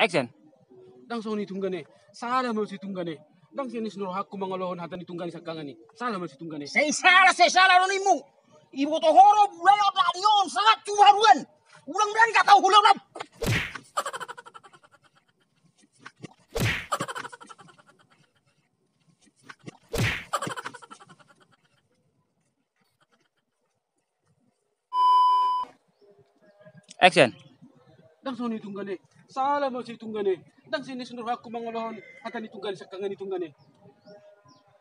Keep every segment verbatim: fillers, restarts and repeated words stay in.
Action. Ndang songon i tunggane. Sala ma songon i tunggane. Ndang sian ni rohangku mangolohon hata ni tunggane siangkangan i. Sala ma songon i tunggane. Sai sala, sai sala do nimmu. Iboto ho do mulai otak ni on sahat tu haduan. Ulang dan gak tahu hulam. Action. Ndang songon i tunggane. Sala ma songon i tunggane. Ndang sian ni rohangku mangolohon hata ni tunggane siangkangan i tunggane.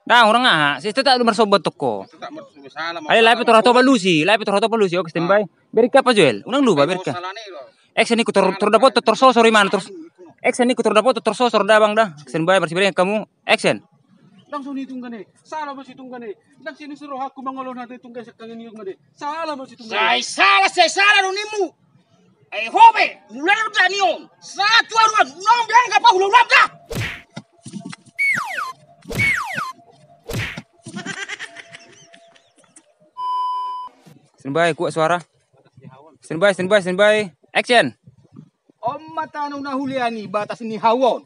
Ndang, hurang aha? Sai tetap do marsombot tongko. Tetap marsombot, sala ma. Ayo, lae pe tu roha tu palusi, lae pe tu roha tu palusi. Oke, standby. Berika apa, Joel? Unang lupa, berika. Action, ingkon tor, tor dapotan, tor sosor imana, tor. Action, ingkon tor dapotan, tor sosor da, Bang, da. Standby, marsibereng hamu. Action. Ndang songon i tunggane, sala ma songon i tunggane. Ndang sian ni rohangku mangolohon hata ni tunggane siangkangan i tunggane. Sala ma songon i tunggane. Sai sala, sai sala do nimmu. Ai ho pe, mulai otak ni on sahat tu haduan, unang be angka pahu laulak da. Standby, kuat suara. Standby, standby, standby. Action. On ma tano na hulean i batas ni hau on.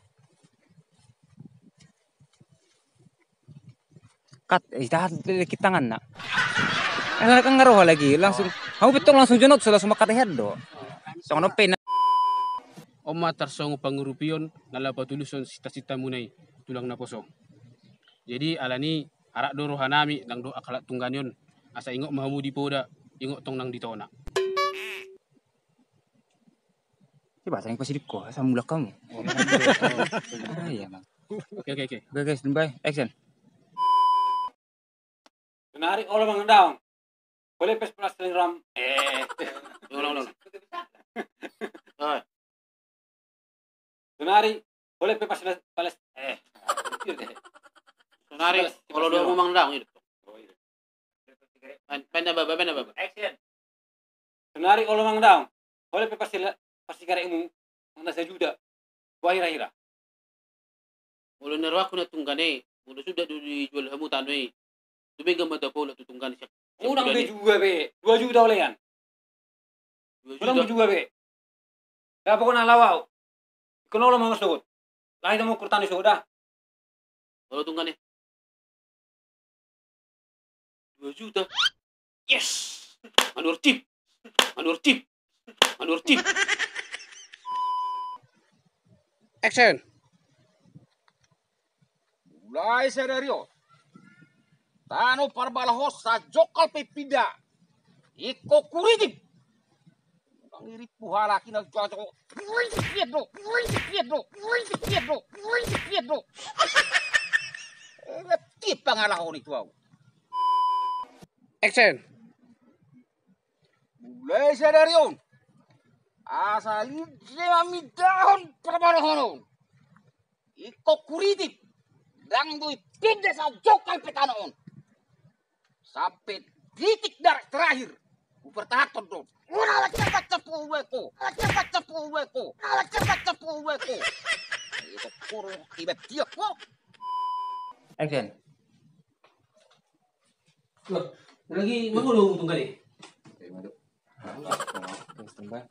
Kat, eh, tahan, tahan tanganna. Eh, kan nga roha lagi, langsung. Hau betul langsung jonok, so langsung mangkatai do. Songon on pe na. On ma tarsongon pangurupion na laho patulushon sitasintamuna i, tulang naposo. Jadi alani i arap do rohanami, ndang dohot halak tunggane on, asa ingot ma hamu di poda, ingot tong nang di tona. Coba tanya pas di ko, asal mulak kamu. Ah, iya, Bang. Oke, oke, oke. Oke, oke, standby. Action. Sonari olo mangandaon. Boleh pes pelas ram. Eh. Ulang, ulang. Ah. Sonari boleh pes pelas, pelas. Eh. Sonari olo do mangandaon. Pen, pen na baba, pen na baba. Action. Sonari olo mangandaon. Boleh pe parsigaretmu na sajuta. Boha hira-hira? Molo na rohangku na tunggane, molo suda do dijual hamu tano i, dumenggan ma dapot tu tunggane siak. Unang be jua be, dua juta olean. Dua juta. Unang be jua be. Dapot na laho au. Ingkon olo ma marsogot. Laho hita ma ukur tano i sogot da. Olo tunggane. Dua juta. Yes. Manurtip. Manurtip. Manurtip. Action. Mulai sadari on, tano parbalaho sajongkal pe pinda. Ingkon huritip. Unang irimpu halak i na jago. Ian do, ian do, ian do, ian do. Tiap pangalaho ni tu au. Action. Mulai sadari on, asal ise mamindahon parbalahon on, ingkon huritip. Ndang do ipinda sajongkal pe tano on. Sampe titik darah terakhir. Hupertahanhon do. Ura, ala cepat cepu weko. Ala cepat cepu weko. Ala cepat cepu weko. Itu kurung tiba tiap ko. Action. Loh, lagi mangolo tunggane. Oke, standby.